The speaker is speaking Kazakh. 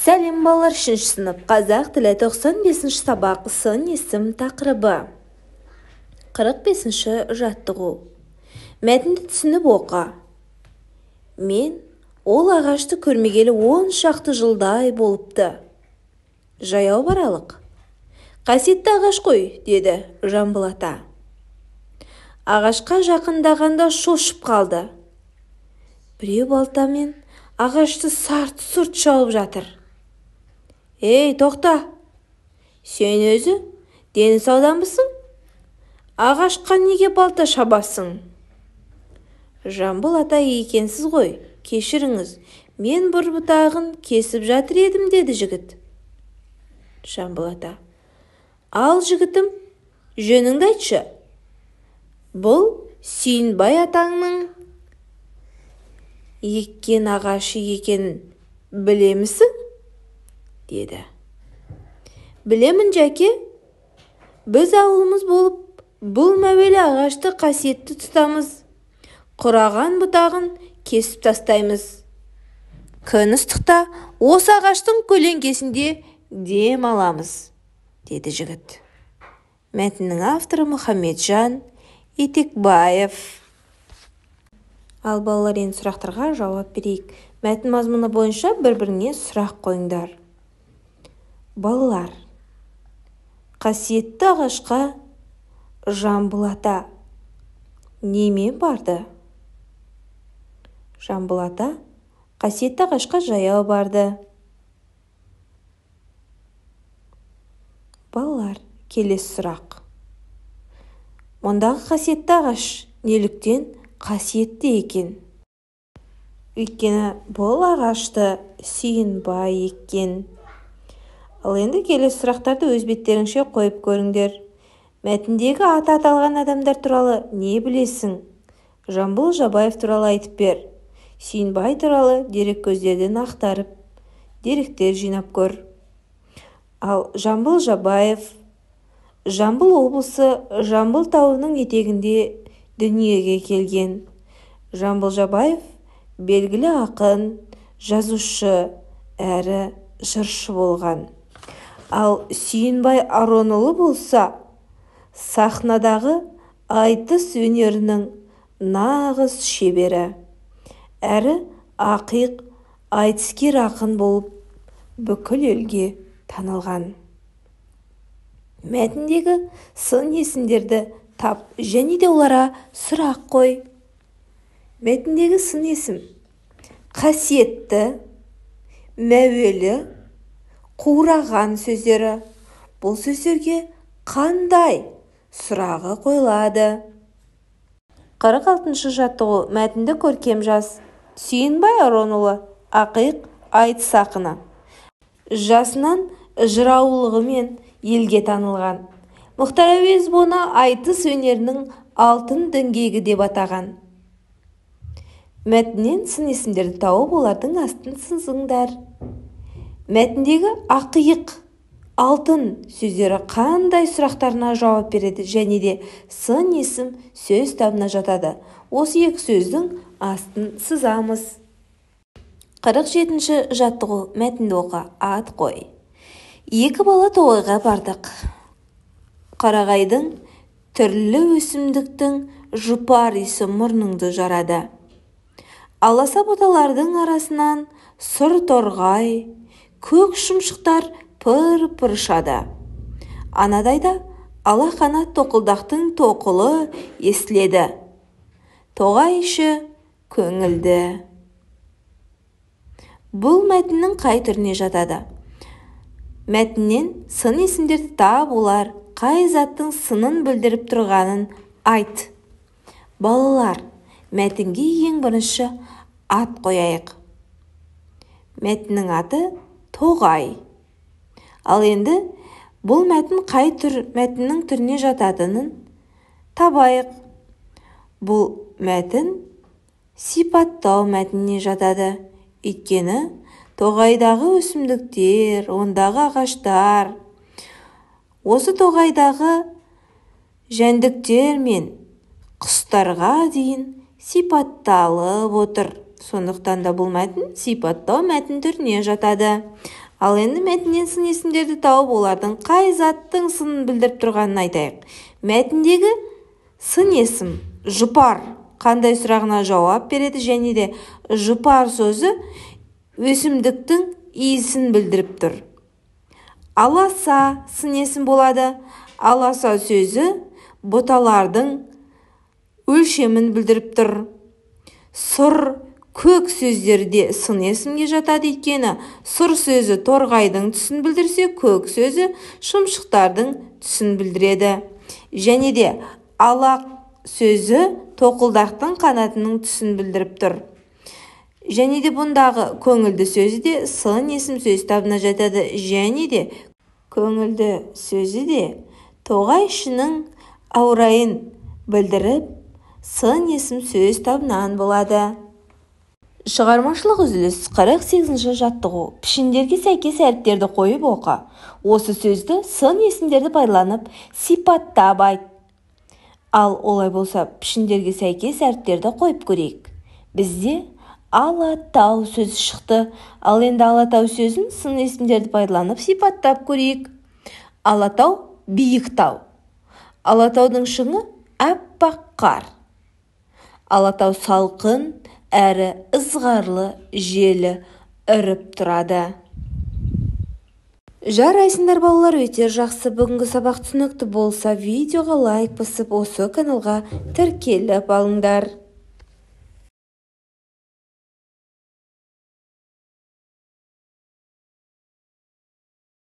Сәлем балалар, 3-ші сынып, қазақ тілі 95-ші сабақ, сын есім тақырыбы. 45-ші жаттығу. Мәтінді түсініп оқы. Мен ол ағашты көрмегелі 10 шақты жылдай болыпты. Жаяу баралық. Қасиетті ағаш қой, деді Жамбыл ата. Ағашқа жақындағанда шошып қалды. Біреу балтамен ағашты сарт-сұрт шауып жатыр. Ей, тоқта! Сен өзі дені сауданбысың? Ағашқа неге балта шабасың? Жамбыл ата екенсіз ғой, кешіріңіз, мен бір бұтағын кесіп жатыр едім, деді жігіт. Жамбыл ата: Ал жігітім, жөніңді айтшы. Бұл Сүйінбай атаңның еккен ағашы екенін білемісің? Деді. Білемін, жәке. Біз ауылымыз болып бұл мәуелі ағашты қасиетті тұтамыз. Құраған бұтағын кесіп тастаймыз. Күн ыстықта осы ағаштың көлеңкесінде дем аламыз, деді жігіт. Мәтіннің авторы Мұхамеджан Етекбаев. Ал балалар, енді сұрақтарға жауап берейік. Мәтін мазмұны бойынша бір-біріңе сұрақ қойыңдар. Балалар, қасиетті ағашқа Жамбыл ата немен барды? Жамбыл ата қасиетті ағашқа жаяу барды. Балалар, келесі сұрақ. Мұндағы қасиетті ағаш неліктен қасиетті екен? Өйткені бұл ағашты Сүйінбай еккен. Ал енді келесі сұрақтарды өз беттеріңше қойып көріңдер. Мәтіндегі аты аталған адамдар туралы не білесің? Жамбыл Жабаев туралы айтып бер. Сүйінбай туралы дереккөздерден ақтарып, деректер жинап көр. Ал Жамбыл Жабаев Жамбыл облысы Жамбыл тауының етегінде дүниеге келген. Жамбыл Жабаев белгілі ақын, жазушы, әрі жыршы болған. Ал Сүйінбай Аронұлы болса, сахнадағы айтыс өнерінің нағыз шебері, әрі ақиық айтыскер ақын болып бүкіл елге танылған. Мәтіндегі сын есімдерді тап және де оларға сұрақ қой. Мәтіндегі сын есім: қасиетті, мәуелі, қураған сөздері. Бұл сөздерге қандай сұрағы қойылады? 46-шы жаттығу. Мәтінді көркем жаз. Сүйінбай Аронұлы ақиық айтыс ақыны. Жасынан жыраулығымен елге танылған. Мұхтар Әуезов оны айтыс өнерінің алтын діңгегі деп атаған. Мәтіннен сын есімдерді тауып, олардың астын сызыңдар. Мәтіндегі ақиық, алтын сөздері қандай сұрақтарына жауап береді және де сын есім сөз табына жатады? Осы екі сөздің астын сызамыз. 47-ші жаттығу. Мәтінді оқы, ат қой. Екі бала тоғайға бардық. Қарағайдың, түрлі өсімдіктің жұпар иісі мұрныңды жарады. Аласа бұталардың арасынан сұр торғай, көк шымшықтар пыр-пыр ұшады. Анадайда ала қанат тоқылдақтың тоқылы естіледі. Тоғай іші көңілді. Бұл мәтіннің қай түріне жатады? Мәтіннен сын есімдерді тап, олар қай заттың сынын білдіріп тұрғанын айт. Балалар, мәтінге ең бірінші ат қояйық. Мәтіннің аты тоғай. Ал енді бұл мәтін қай түр мәтіннің түріне жататынын табайық. Бұл мәтін сипаттау мәтініне жатады. Өйткені тоғайдағы өсімдіктер, ондағы ағаштар, осы тоғайдағы жәндіктер мен құстарға дейін сипатталып отыр. Сондықтан да бұл мәтін сипаттау мәтін түріне жатады. Ал енді мәтіннен сын есімдерді тауып, олардың қай заттың сынын білдіріп тұрғанын айтайық. Мәтіндегі сын есім жұпар қандай сұрағына жауап береді және де жұпар сөзі өсімдіктің иісін білдіріп тұр. Аласа сын есім болады. Аласа сөзі бұталардың өлшемін білдіріп тұр. Сұр, көк сөздері де сын есімге жатады, өйткені сұр сөзі торғайдың түсін білдірсе, көк сөзі шымшықтардың түсін білдіреді. Және де алақ сөзі тоқылдақтың қанатының түсін білдіріп тұр. Және де бұндағы көңілді сөзі де сын есім сөз табына жатады. Және де көңілді сөзі де тоғай ішінің аурайын білдіріп, сын есім сөз табынан болады. Шығармашылық үзіліс 48-ші жаттығу. Пішіндерге сәйкес әріптерді қойып оқы. Осы сөзді сын есімдерді пайдаланып сипаттап айт. Ал олай болса, пішіндерге сәйкес әріптерді қойып көрейік. Бізде Алатау сөзі шықты. Ал енді Алатау сөзін сын есімдерді пайдаланып сипаттап көрейік. Алатау биік тау. Алатаудың шыңы аппақ қар. Алатау салқын әрі ызғарлы желі үріп тұрады. Жарайсыңдар, балалар, өте жақсы. Бүгінгі сабақ түсінікті болса, видеоға лайк басып, осы каналға тіркеліп алыңдар.